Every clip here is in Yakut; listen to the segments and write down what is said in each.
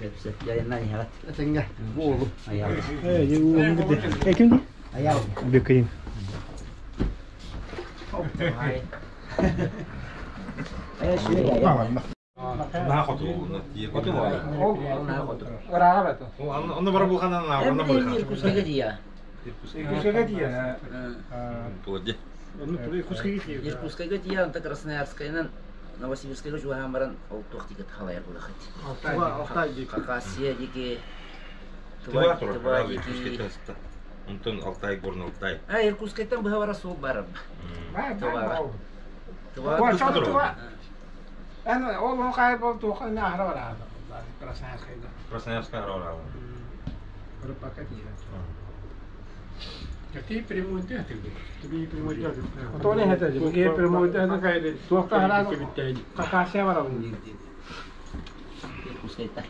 Сөп сөп дьайынан иһэҕит. Этэҥҥэ буолу. Айаал. Ким Айаал. Бүккүн. Айа сүрэй айаал. Наһаа хоту хоту Ол наһаа хоту. Ырааҕа бата. Онно бара булханан онно Эм Иркутскайга тиийэ. Иркутскайга тиийэ. Плоди. Иркутскайга тиийэ, онто Красноярскайынан Новосибирскайга чугаһаан баран ол туох диэки халайар булахыт. Алтай диэки. Хакасия диэки Тыва турар. Тыва диэки. Онтон Алтай, Горный Алтай. А, Иркутскайтан быһа бара суол барар. Тываҕа. Тыва. Тыва. Эн ол он хай бол туох эн ахра бараада. Красноярскайга. Красноярская бараада. Рыбака тиийэр. Какие прямой Тебе прямой Тони хэтэ бу прямой туохта хараан Хакасия барабын диир диир. Иркутскайтан.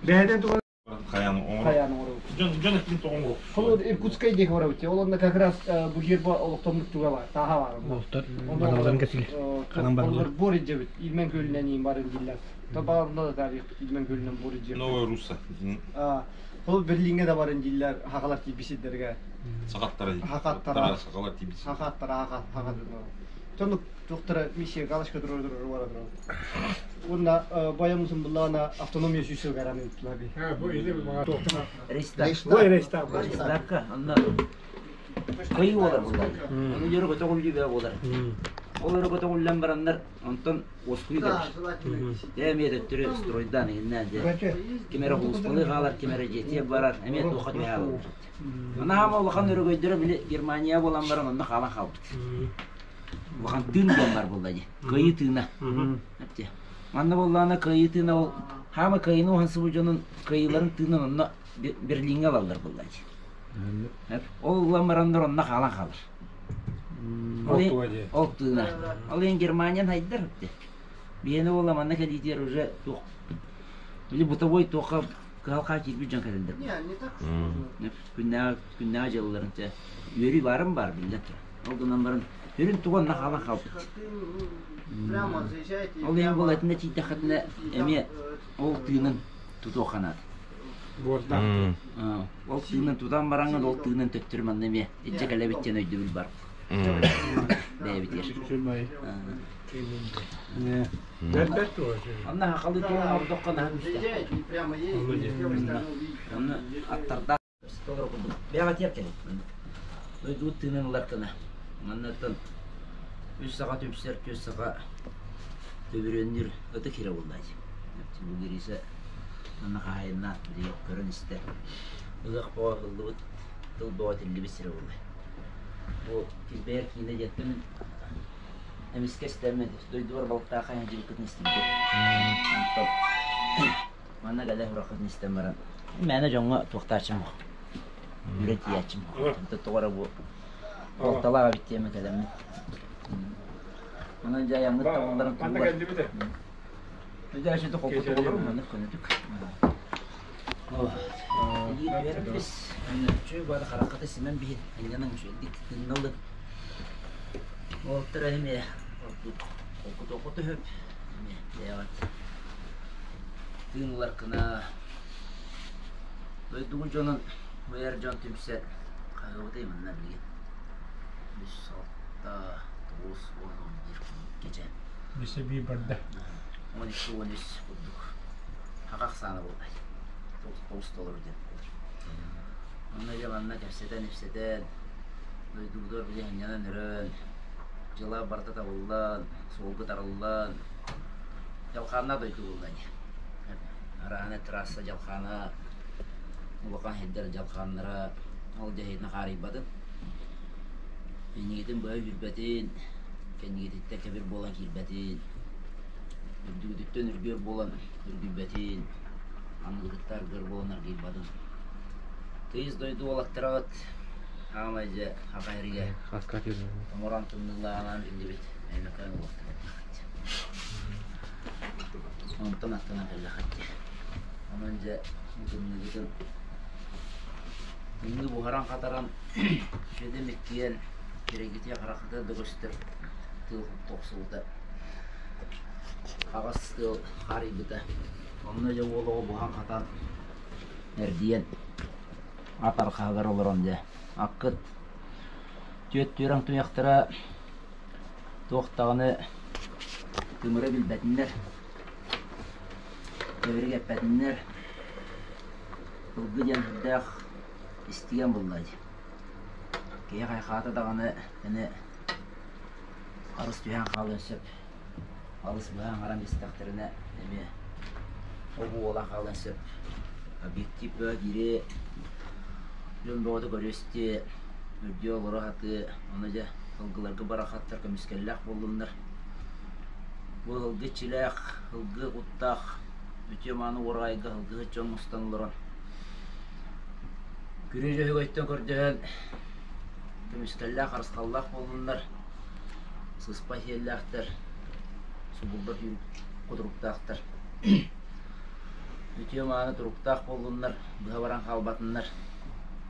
Бэйэтин тугун Хаян оҥоро. Хаян оҥоробут. Дьон дьон эттин тоҕо оҥоро. Холобур Иркутскай диэки барабыт. Ол онно как раз бу герба олохтоммут туга бар, тааһа бар. Олтор бараларын кэтилер. Ханан баралар. Олор бор иджебит. Илмен көлүнэн иин барын дииллэр. То баарында да тарихпыт Илмен көлүнэн бор иджебит. Новая Руса. Ол Берлиҥҥэ да барын дииллэр, хахалар тиийбисиддэргэ. Сахаттара. Хахаттара. Сахалар тиийбит. Хахаттара, хахат. Тонук тухтара миссия галочка турар турар бара турар. Уонна баямысын буллаана автономия сүүс сылгар ыыттылар би. Бу или Рейстаг. Бу рейстаг. Рейстагка онно кыйыы буолар буллар. Ону дьөрү көтөҕүллүү бөҕө буолар. Ол өрө көтөҕүллэн бараннар онтон уоскуйуу кэлэр. Дьэ эмиэ төттөрү стройдаан иһиннээн дьэ ким эрэ хулуспалыы хаалар, ким эрэ дьиэтигэр барар, эмиэ туохха түһэ хаалар. Анаама улахан өрөгөйдөрө били Германия буолан баран онно хаалан хаалбыт. Улахан тыын диэн бар буолла дии. Кыайыы тыына. Эптэ. Манна буоллаҕына кыайыы тыына ол хаама кыайыыны уһансыбыт дьонун кыайыыларын тыынын онно Берлиҥҥэ ылаллар буолла дии. Ол ылан бараннар онно хаалан хаалар. Ол тыына. Ол иһин Германиян хайдар эптэ. Биһиэнэ буолла манна кэлиитигэр уже туох били бытовой туохха кыһалҕа киирбит дьон кэлэллэр. Күннээҕи күннээҕи дьылларын чэ үөрүү баарын баар биллэн турар. Ол гынан баран үрүн тугу онно хаалан хаалбыт. Ол иһин бұл этинэ тиийдэххитинэ эмиэ ол тыынын тутуохха наада. Ол тыынын тутан бараҥҥын ол тыынын төттөрү манна эмиэ илдьэ кэлэбит диэн өйдөбүл бар. Бэйэбитигэр. Онно хахалы туох оҥордоххо наһаа күүстээх. Онно аттардаах толору курдук. Бэйэҕэ тиэр кэлин. Дойдубут тыынын ылар гына. Маннаттан үс саха түмсэр, түс саха төбүрүөннүүр ытык сирэ буолла дии. Бу Гриша манна хаһаайыннаах били көрөн истэ. Ыһыах бөҕө ыһыллыбыт, тыл бөҕө этиллибит сирэ буолла. Бу Килбэйэр киинэ диэттэн эмискэ истэммит, дойдубар балыктаах хайа дьылкытын истибитим. Онтон манна кэлэ сураххытын истэн баран, мээнэ дьоҥҥо туохтааччым суох, үрэ тиийээччим суох. Онтон тоҕо эрэ бу балталаах эбит диэммин кэлэммин. Онон дьэ айаммыт табылларын туһугар. Дьэ сүтэ холкутук олорум, маннык көнөтүк. Илиир Үчүгэй бары хараххата симэн биһин, инньэнэн үчүгэйдик тыынналын. Уолаттар эмиэ ордук холкутуохха төһөп, эмиэ бэйэҕит тыын ылар гына дойдугут дьонун бу эр дьон түмсэ хаһыабытый манна билигин үс алта тоҕус уон он биир кече Бисе бии барда. 12 13 курдук хахах саана буолла тоҕус толору диэн буолар. Онно дьэ манна кэпсэтэн-ипсэтэн, дойдубутугар били сынньанан өрөөн, дьыла барыта табыллан, суолга тарыллан, дьалхааннаах дойду буолла ини. Арааһына трасса дьалхаана, улахан сирдэр дьалхааннара ол дьэһиитин хаарыйбатын, иннигитин быһа үүрбэтин, кэннигититтэн кэбир буолан киирбэтин, үрдүгүтүттэн үргүөр буолан үргүйбэтин, аныгытыттар аргыар буолан аргыйбатын. Тыйыс дойду уолаттарабыт хаамай дьэ хаха эргэ оҥорон тымныылааҕынан биллибит Өймөкөөн уолаттара Онтон аттанан кэллэххит дии. Онон дьэ тымныыбытын тымныы буһаран-хатаран сүөдэ миккийэн. Кирэйгитиэ хараххытыгар да көстөр тыал тохсубута. Хаҕас тыал хаарыйбыта. Онно дьэ уол оҕо буһан-хатан эрдийэн ат архаһыгар олорон дьэ аккыт түөт түөрэҥ туйахтара туох даҕаны тымыры билбэтиннэр, төгүрүк эппэтиннэр, ылгы диэн сүрдээх истигэн буолла дии. Киһи хайхаата даҕаны ини харыс түһэн хаалыан сөп. Алыс быһа аҥаран истэхтэринэ эмиэ ол-бу буолан хаалыан сөп. Объектив бөҕө киириэ, дьон бөҕөтө көрүө-истиэ, үрдүө олоро сатыа, ону дьэ ылгыларга барахсаттар көмүскэллээх буоллуннар. Бу ылгы иччилээх, ылгы куттаах, үтүө-мааны уораҕайга ылгыһыт дьон мустан олорон Күрүө Дьөһөгөйтөн көрдөһөн көмүскэллээх, харысхаллаах буоллуннар, сыспай сиэллээхтэр, субуллар кутуруктаахтар. Үтүө-мааны туруктаах буоллуннар, быһа баран хаалбатыннар,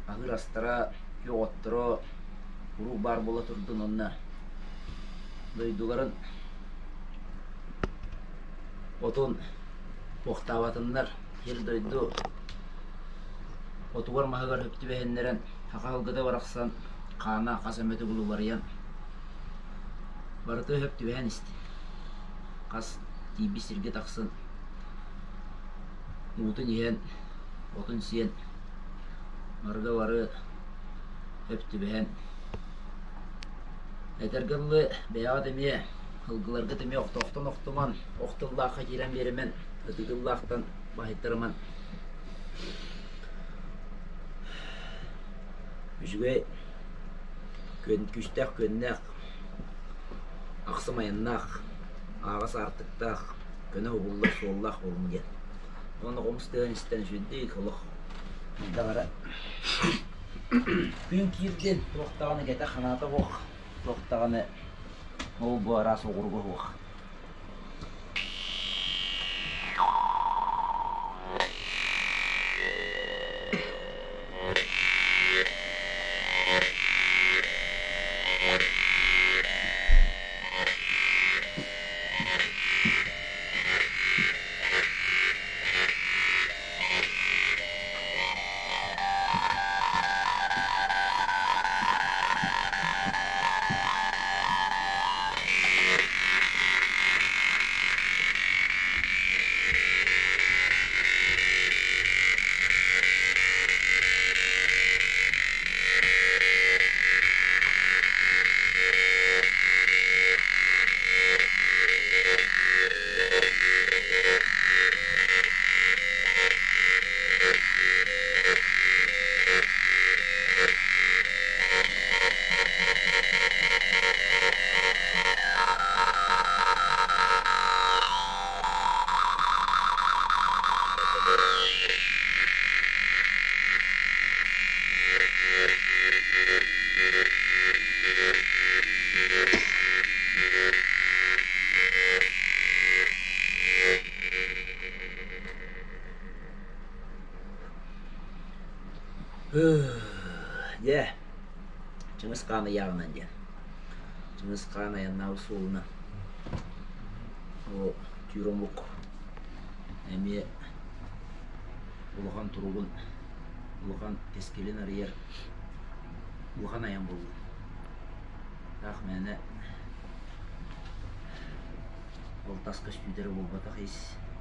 аһыыр астара, күөх отторо куруук баар буола турдун уонна дойдуларын отун туохтаабатыннар, сир-дойду отугар-маһыгар сөп түбэһиннэрэн, саха сылгыта барахсан хаана хас эмэ төгүл уларыйан, барыта сөп түбэһэн истэ. Хас тиийбит сиргэ тахсан уутун иһэн, отун сиэн, барыга бары сөп түбэһэн, этэргэ дылы бэйэҕит эмиэ сылгыларгыт эмиэ охтоохтон охтуман, ох тыллаахха киирэн биэримэн, ытыы тыллаахтан баһыйтарыман үчүгэй күөн күүстээх күөннээх ахсым айаннаах ааҕас аартыктаах көнө уһуллар суоллаах буолуҥ диэн уонна хомус тыаһын истэн үчүгэйдик олох даҕара күн киирдин туох даҕаны кэтэх санаата суох туох даҕаны ол бу араас оҕуруга суох. Дьэ, Чыҥыс Хаан ыйааҕынан диэн. Чыҥыс Хаан айаннаабыт суолунан ол түүр омук эмиэ улахан туругун, улахан кэскилин арыйар улахан айан буолла. Таах мээнэ ол тас көстүүтэ эрэ буолбатах ис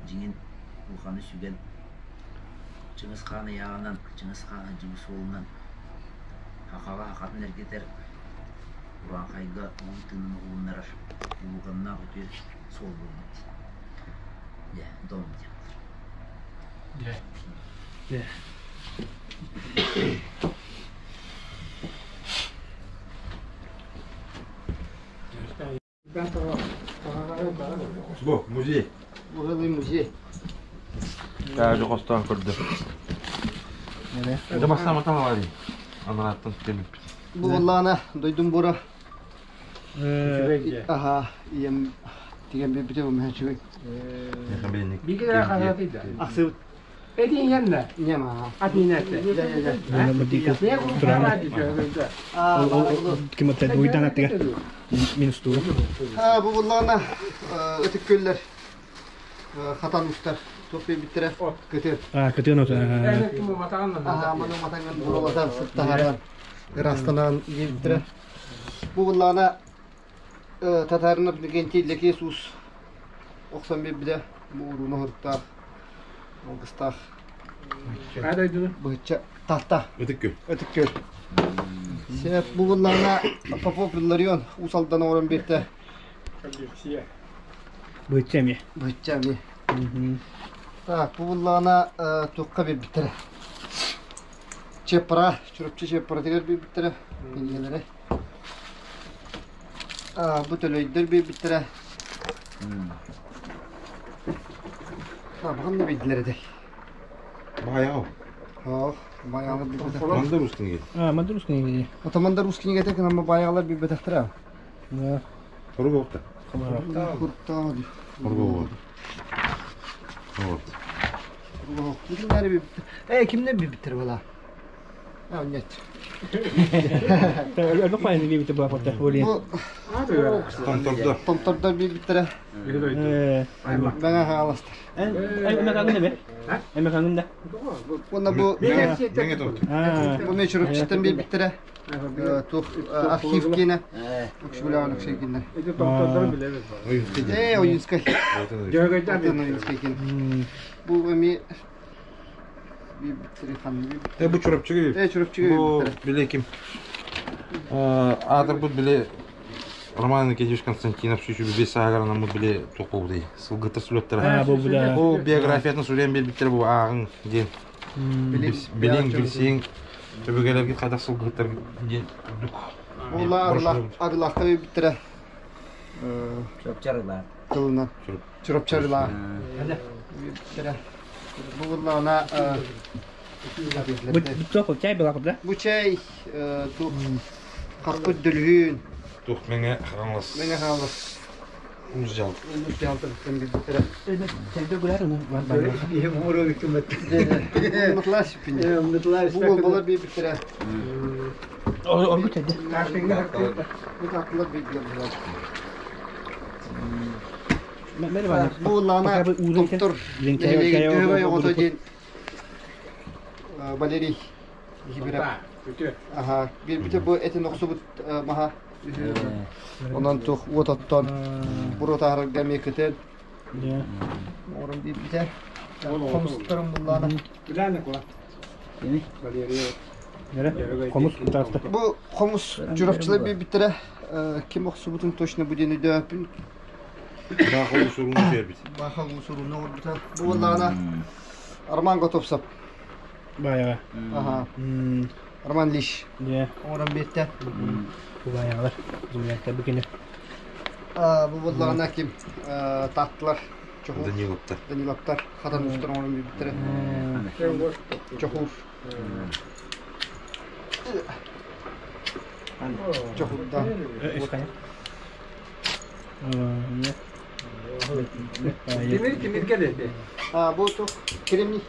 дьиҥин улаханы сүгэн Чыҥыс Хаан ыйааҕынан, Чыҥыс Хаан сылдьыбыт суолунан Хахаҕа хахатын эргитэр, урааҥхайга уһун тыынын уһугуннарар улууканнаах үтүө суол буолбут. Дьэ, дом диэн. Дьэ. Дьэ. Бу музей. Бу музей. Таа хостоон көрдө. Это бассам аталари. Анараттан келиппит. Бу буоллаҕына дойдум бура. Аха, ийэм тигэн биэрбитэ бу мөһөчүгэй. Биги да харатыйда. Ахсыбыт. Эти иһэннэ. Нема. Атинете. Туран. Ким отта дуйдан аттыга минус тура. Бу буллаҕына ытык күллэр хатан устар туох биттэрэ кытыр. А, кытын от. Маны матанган буралатан сыттаһаран ырастанан диэбиттэрэ. Бу буллаҕына татаарынар Гентий Лекес уус охсон биэрбитэ. Бу урууна хоруктаах, алгыстаах быһычча Таатта. Ытык күл. Ытык күл. Сеп бу буллаҕына Попов Илларион Уус Алдан оҥорон биэртэ. Быһычча эмиэ. Быһычча эмиэ. Так, бу буллаҕына туохха биэрбиттэрэ? Чеппара, Чурапчы Чеппаратыгар биэрбиттэрэ. Кинигэлэрэ. Бу төлөйдөр биэрбиттэрэ. Баҕан да биэрдилэр этэй. Баайаҕа. Ох, баайаҕалар билбэтэх. Мандар уус кинигэтэ. А, Мандар уус кинигэтэ. Ото Мандар уус кинигэтэ кынамма баайаҕалар билбэтэхтэрэ. Да. Хоруга уопта. Куртаа. Хоруга уот. Вот. Кимнэр Э, кимнэр билбиттэр була? А, нет. Өлбөх баайны биэбитэ буолаппата. Олин. Бу Томтордо. томтордор билбиттэрэ. Бэҥэ хааластар. Эме кангында бе? Эме кангында? Уонна бу Меңе тут. бу мен чурапчыттан билбиттэрэ. Тух архив киэнэ. Үксүлээн үксэйгиннэр. Э, Ойунскай. Ойунскай киэн. Бу эми билбиттэрэ ханна Э, бу Чурапчыга. Э, Чурапчыга Бу билбиттэрэ. биле ким? Аатырбыт биле Роман Никитич Константинов сүүсүбү бес саагаранаммыт биле туох сылгыта сүлөттөрө. А, бу бу Бу биографиятын суруйан биэрбиттэр бу ааҕыҥ диэн. Билиҥ, билсиҥ, өбүгэлэргит хайдах сылгыһыттар диэн курдук. Була арылахта билбиттэрэ. Чурапчарылар. Тылынан. Чурапчарылар. Билбиттэрэ. Бу буллаҕына Бу туох чай была куда? Бу чай тух хаппыт дөлүһүн. Тух меңе хаҥалас. Меңе хаҥалас. Улус дьаһалта. Улус дьаһалтатыттан билбиттэрэ. Чайда гулар уну бар бар. Мытлас Бу болар билбиттэрэ. Оргу чайда. Бу таттылар билбиттэрэ. Мэр бар. Бу лана доктор оҕото диэн Валерий Егоров. Аха, биирбитэ бу этин охсубут маһа. Онон тух уот оттон буруо таһарга эмиэ кытын. Оҥорон биирбитэ. Хомустарын буллаана. Хомус таста. Бу хомус Чурапчылар биэрбиттэрэ. Ким охсубутун точно бу диэн өйдөөппүн. Баахал усуруну биэрбит. Баахал усуруну оҥорбута. Бу буоллаҕына Роман Готовцев. Баяга. Аха. Роман Лиш. Дьэ. Оҥорон биэртэ. Бу баягалар. Землянка бу кини. Бу буоллаҕына ким тааттылар Чохур. Даниловтар. Даниловтар хатан устар оҥорон биэрбиттэрэ. Чохур. Чохурдаан. Тимир тимирге деди. Бу тух кремний.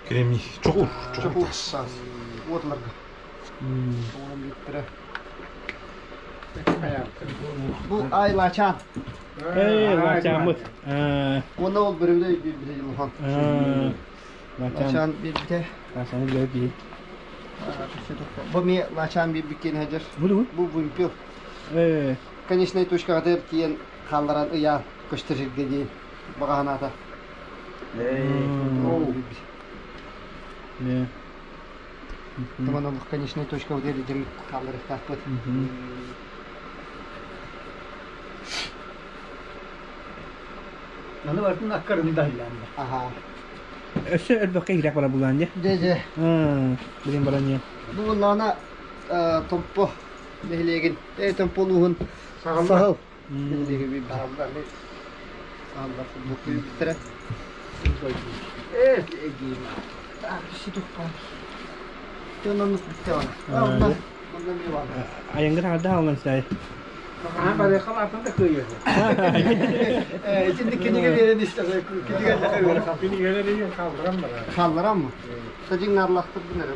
Кремний. Чохур. Чохур таас. Уотларга. Оҥорон биэрбиттэрэ. Бу ай лачан. Эй, лачаммыт. Уонна ол бөрүбүдэ биирбитэ улахан. Лачан биирбитэ. Лачаны билэр киһи. Бу ми лачан биирбиккин хадьар. Бу Бу вымпел. Э. Конечная точкаҕа тиийэн хаалларан ыйаан көстөр сиргэ диэн баҕаһанаата. Э. Туман олох конечная точка диэн хаалларыахтаахпыт. Маны бартын аккарын да Аха. Өссө элбэххэ иһирэх бара булаан дьэ. Дьэ дьэ. Билин баран дьэ. Бу буллаҕына Томпо нэһилиэгин, Томпо улууһун Саһыл нэһилиэгэ биир Саһыллар футболка Э, эгиим. Оннук бүтте бана. Онно онно ми бар. Айанга таҥарда хаалан сай. Аһа барыахха атын да кыайыаҕа. Итинник кинигэ биэрэн истэ кинигэ Кинигэлэр хаалларан барар. Хаалларан mı? Садин нарлахтырдын эрэ.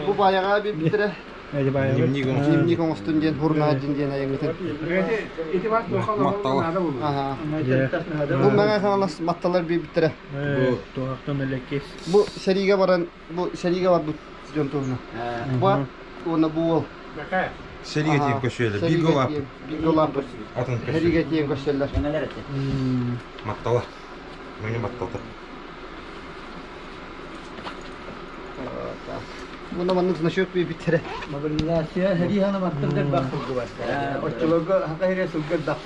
Бу баяга биттире. Дневник оҥостун диэн хурнаадьын диэн айыҥытын. Ити бас Аха. Бу мэҥэ хаҥалас матталар биттире. Бу сэриигэ баран бу сэриигэ барбыт дьон туһуна. Бу уонна бу уол. Сэриигэ тиийэн көрсүөлэр. Бииргэ улааппыт. Бииргэ улааппыт. Атын Сэриигэ тиийэн көрсөллөр. Маттала. Мэҥэ матталта. Муна маннык значок биттире. Мобилизация сэрии хана маттырдар бах сылгы Оччолорго хака хире сылгы элбэх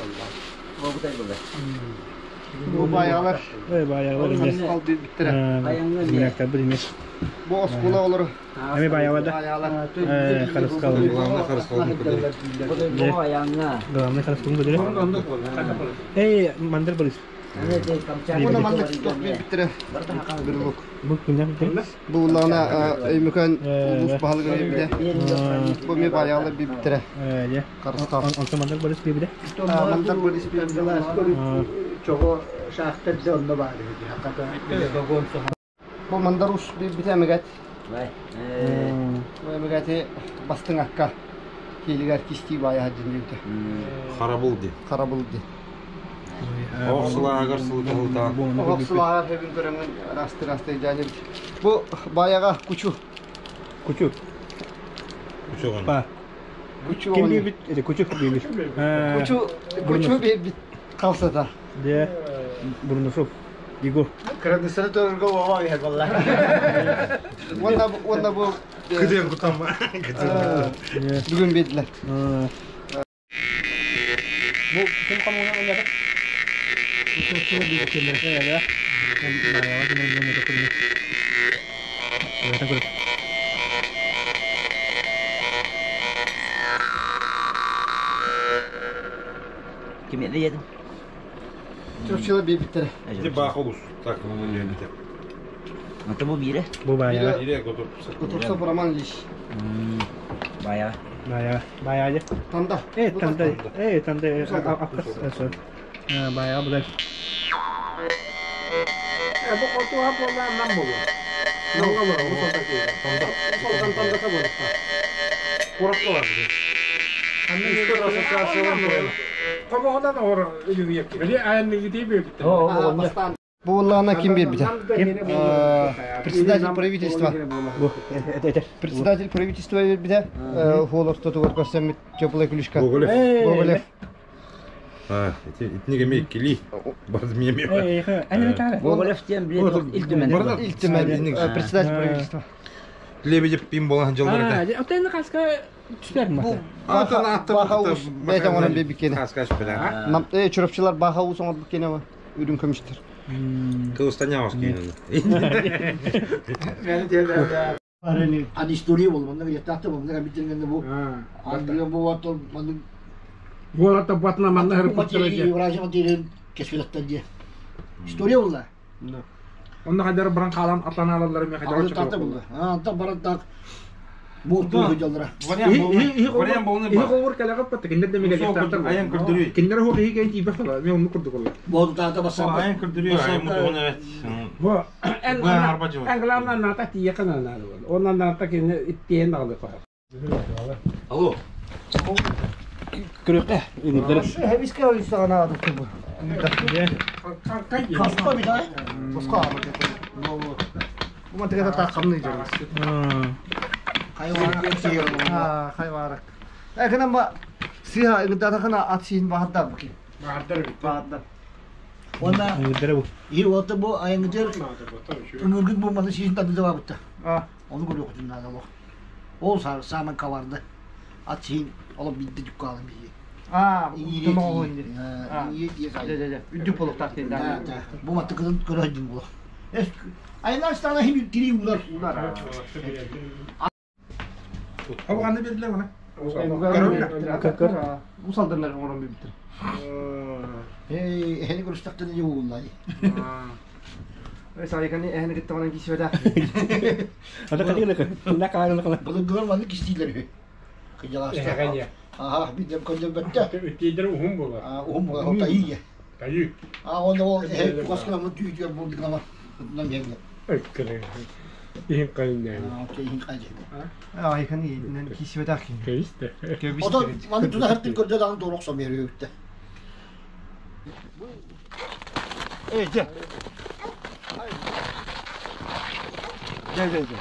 буолла. Бу баялар. Харысхал биттире. Бу оскуола олору. Баялар. Главное харысхалын көтөрү. Эй, мандар Борис. Муна маннык туох биттире. Бирлук. Бу улаана өймөкөн улуус баһылыгы биде. Бу ми баялар биттире. Харысхал. Мандар Борис биде. Мандар Борис биде. Чого шахтар да онно баар эбит. Хаката вагон Бу мандар ус бите эмегет. Бу эмегети бастың акка. Кийлигер кисти бая хаджин Харабыл ди. Харабыл ди. Ох сылаагар сылыта сылта. Ох сылаагар хебин көрөмүн расты расты жанып. Бу баяга кучу. Кучу. Кучу Па. Кучу. Ким бит? Это кучу бит. Кучу кучу бит калсата. Де. Бурнусов. Егор. Кыргызстаны төргө баба бер балла. Онна онна бу Кыден кутама. Бүгүн бедилер. Бу ким камуна онда? Ким еді едім? Чурчула биттире. Ди баах олус. Так, ну не бите. Ата бу бире. Бу баяга. Ире готов. Готовса Роман Ильич. Бая. Баяга. Баяга. Танда. Э, танда. Э, танда. Аккас. Баяга булар. Бу отуğa болла нам болу. Намга болу, бу солта кейде. Солтан танда болу. Куракка бар. Комоғынан ор үлүгү Били аянны дейбе битти. Бу уллаана ким бербите? Председатель правительства. Председатель правительства бербите. Холор тотугар көрсөмүт теплая клюшка. Гоголев. Гоголев. А, итниге ме кили. Баз меме. Гоголев тем билет илтүмен. Илтүмен. Председатель правительства. Лебедев пим болан жылдар. А, отын каска түшөр ма? Бу Баха уус бэйте оҥорон биэрбиккиэнэ. Хаскаш била. Нам чурапчылар баха уус оҥорбут киэнэ үрүҥ көмүстэр. Кылыстанябас киэнэ. Ан история бол, манна яттақты бол, манна биттергенде бу. Ан бу ватол манна Буолата батна манна хыр материал Евразия материал кесфилаттан де. История болла. Онда кадar баран калан атлана алалар мен кадar Аны тарта болла. Анта баран так бу туу жалдыра. Вариант болны Их бар. оңор калага патта киндер демеге жактар. Аян күрдүрүй. Киндер хо хи кен тибе хала мен уну курдук олар. Бу тарта басам. Аян күрдүрүй, аян мутугун evet. Бу Бу арба жыл. эн главное ната тие кана на бол. Онан ната кен иттен алды кой. Алло. Күрөккә. Инде. Хебиске ойсагана адыкты бу. Каспа бит а. Боско абыт. Бу мантыгата та камны жарбыз. Хайван. А, хайварак. Экенен ба сиха ингдатахана ат сиин баһаддар буки. Баһаддар бит. Баһаддар. Онна Инде бу. ир ватты бу айыңгытер үңүргүт бу манна сиин тады жабабытта. А, Оны көрүп отурдум да бу. Ол саман каварды. Ат сиин алып бидди жүк алым бии. а, томоҕу инди. Ийе Жа жа жа. Үдүк болуктар тен да. Бу матты кызын көрөйдүм бу. Айнар стана хим тири улар. Улар. Абы кандай бердилер мына? Усалдырнар оңорон биптир. Эй, хени көрүстактан же улар. Ой, сарикани эһени китте кисибеда. Ата кадыгы. На кагы. Булы гөр маны кистилер. Кыдьаласта. Аха, бидем көндөрбөттө. Үттейдер ухум болар. А, ухум болар, тайы. Тайы. А, оны ол тугаскына мы түйдү булдыгама. Тутунан берди. Өккөрө. Иһин кайын. А, иһин кайын. А, айхан инен кисибетах. Кебисте. Ото маны туда хартын көрдө дан дорок сом бери өттө. Эй, же. Же, же, же.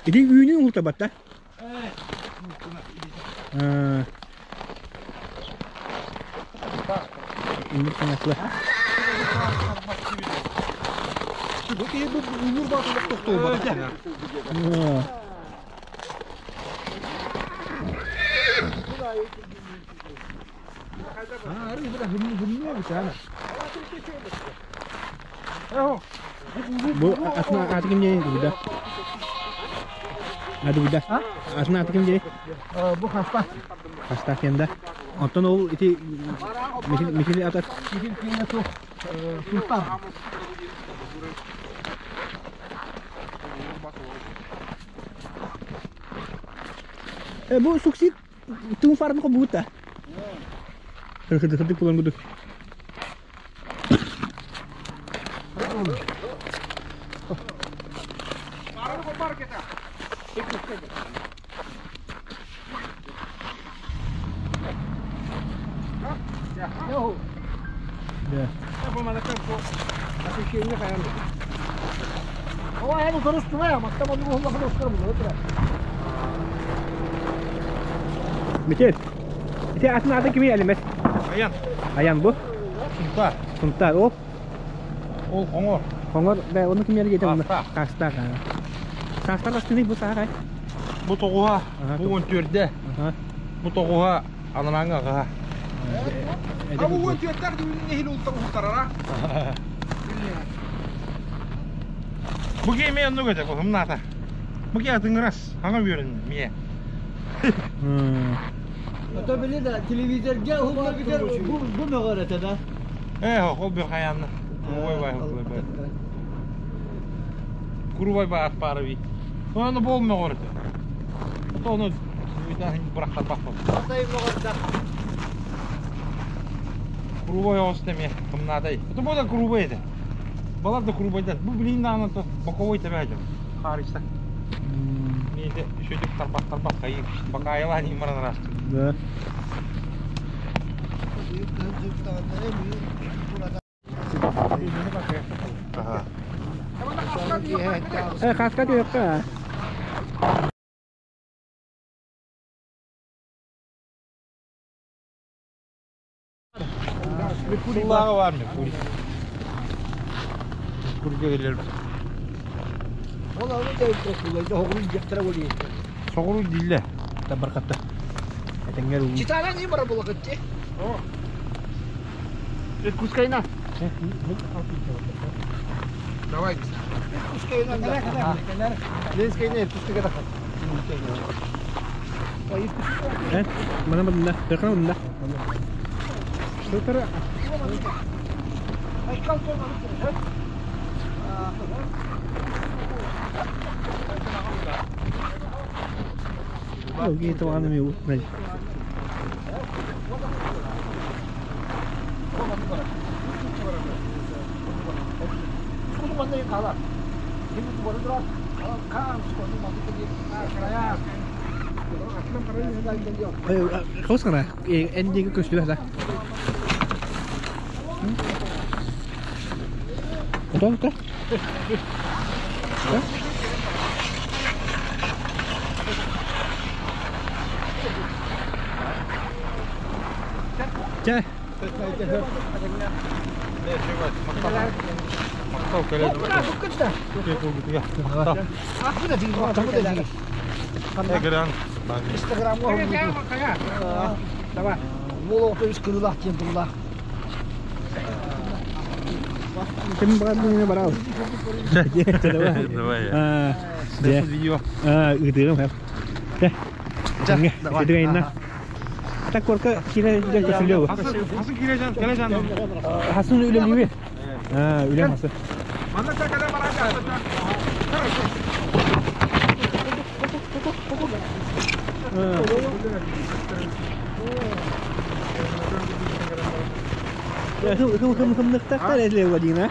Иди үйүнүн улта батта. Инник канатлы. Бу ки бу умур батылык токтоо бар. Бу атна аты ким дей буда? Ады буда. Атна аты ким дей? Бу хаста. Хаста кенда. Онтон ол ити михил атат. Михил кенде ту султан. Бу суксит тун фарны ko buta. Хырды кулан буду. Да. О, я ну доростуна, мактам ону хулла хулла булу. Мител. Ити атын аты кими әлемес? Аян. Аян бу. Сунтар. Сунтар. Оп. Ол хоңор. Хоңор. Бә, оны ким әлге етем? Кастар. Кастар. Кастар астыны бу сағай. Бу тоғуға, бу он төрде. Бу тоғуға ананаңа ға. Абу он төрттер дүніне хил ултар ултарара. Бу кеме онну көтө, хымната. Бу ке атыңырас, аңа бөрін мие. Ото били да телевизорга хулла битер бу бу мөгөрөтө да. Ол бир хаянны. Ой бай, ой бай. Курубай бай ат бары би. Оны бол мөгөрөтө. Ото оны үйден бырактар бак бол. Атай мөгөрөтө. Курубай оғыз теме, хымнадай. Ото бу да курубай edi. Балар да курубайдан. Бу билин аны то боковой тебе айтым. Харыста. Нейде шөйтүп тарбак тарбак кайып, бакайла не маран рашты. Да. Хаска диэкка. Суллағы бар ме, кури. Куриге келер. Ол аны да кулайда хоғрун жектер болий. Соғыру дилле. Табаркатта. Этеңгер уу. Читана не бар булагытты. Иркутскайна. Давай. Иркутскайна. Ленскайна Иркутскайга да. Мана мында, тыркана мында. Что тара? Окей, то аны ми утмай. Хосқана, эндиги көстү да. Отон та? Чэ. Мақтау келеді. Инстаграм. Ким бар барал. Давай. Давай. Видео. Ыдырым хэп. Тэ. Давай. Так корка кире ден көсүлөө. Хасын кире жан, келе жан. Хасын үлелүүбү. Үлем хасы. Манда Хым хым хымныктактар этле вадина.